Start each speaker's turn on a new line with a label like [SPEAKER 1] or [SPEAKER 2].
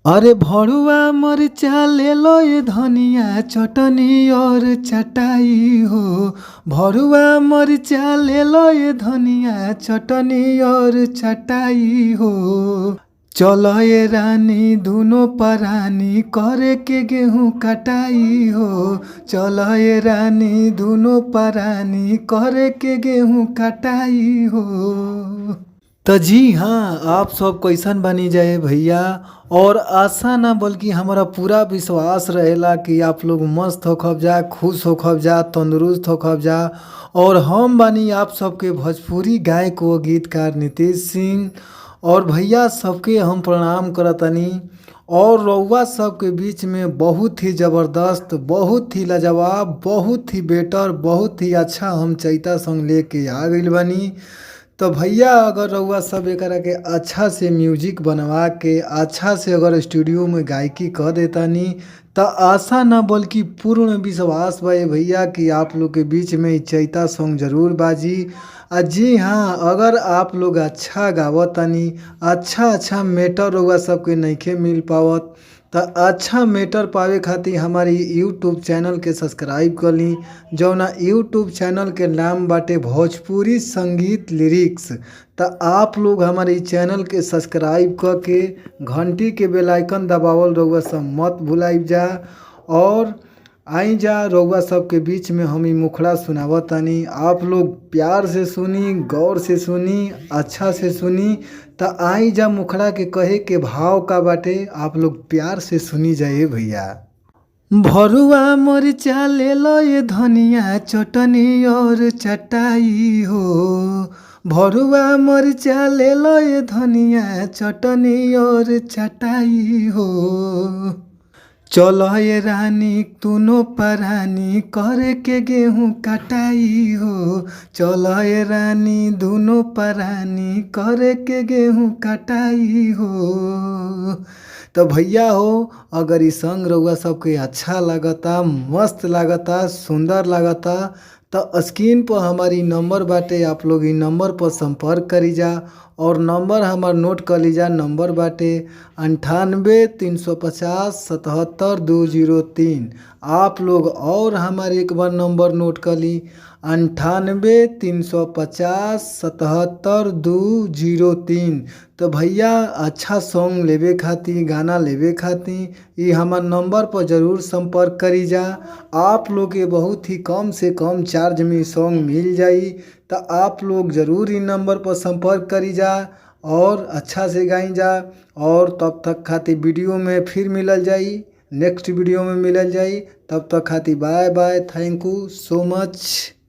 [SPEAKER 1] अरे भरुआ मरचा ले लो ये धनिया चटनी और चटाई हो। भरुआ मरचा ले लो ये धनिया चटनी और चटाई हो। चलो ये रानी दुनो परानी करे के गेहूँ कटाई हो। चलो ये रानी दुनो परानी करे के गेहूँ कटाई हो। तो जी हाँ, आप सब कैसन बनी जाए भैया। और आशा ना बल्कि हमारा पूरा विश्वास रहेला कि आप लोग मस्त होखब जा, खुश होखब जा, तंदुरुस्त होखब जा। और हम बानी आप सबके भोजपुरी गायक व गीतकार नितेश सिंह। और भैया सबके हम प्रणाम करतनी। और रउआ सबके बीच में बहुत ही ज़बरदस्त, बहुत ही लाजवाब, बहुत ही बेटर, बहुत ही अच्छा हम चैता सॉन्ग लेके आ गइल बानी। तो भैया अगर रउआ सब एकरा के अच्छा से म्यूजिक बनवा के अच्छा से अगर स्टूडियो में गायकी कर देतानी त आशा ना बल्कि पूर्ण विश्वास बा ये भैया कि आप लोग के बीच में इ चैता सॉन्ग जरूर बाजी। आ जी हाँ, अगर आप लोग अच्छा गावतानी, अच्छा अच्छा मैटर रउआ सबके नइखे मिल पावत त अच्छा मैटर पावे खातिर हमारी यूट्यूब चैनल के सब्सक्राइब कर ली, जौना यूट्यूब चैनल के नाम बाटे भोजपुरी संगीत लिरिक्स। त आप लोग हमारे इ चैनल के सब्सक्राइब क के घंटी के बेल आइकन दबावल रउआ सब मत भुलाइब जा। और आई जा रउआ सबके बीच में हम इ मुखड़ा सुनावतानी, आप लोग प्यार से सुनी, गौर से सुनी, अच्छा से सुनी। त आई जा मुखड़ा के कहे के भाव का बाटे, आप लोग प्यार से सुनी जाइए भैया। भरुआ मरचा ले लो ये धनिया चटनी और चटाई हो। भरुआ मरचा ले लो ये धनिया चटनी और चटाई हो। चलो ये रानी तुनो परानी करे के गेहूँ कटाई हो। चलो ये रानी दुनो परानी करे के गेहूँ कटाई हो। तो भैया हो, अगर इ सॉन्ग रउआ सबके अच्छा लागता, मस्त लागता, सुंदर लागता त स्क्रीन पर हमारी नंबर बाटे, आप लोग इ नंबर पर संपर्क करी जा। और नंबर हमार नोट कर लीजा, नंबर बाटे 98 350 77 203। आप लोग और हमारे एक बार नंबर नोट कर ली, 98 350 77 203। तो भैया अच्छा सॉन्ग लेवे खातिर, गाना लेवे खातिर इ हमार नंबर पर ज़रूर संपर्क करी जा। आप लोग के बहुत ही कम से कम चार्ज में सॉन्ग मिल जाई। त आप लोग ज़रूर इ नंबर पर संपर्क करी जा और अच्छा से गाई जा। और तब तक खातिर वीडियो में फिर मिलल जाई, नेक्स्ट वीडियो में मिलल जाई। तब तक खातिर bye bye, thank you so much.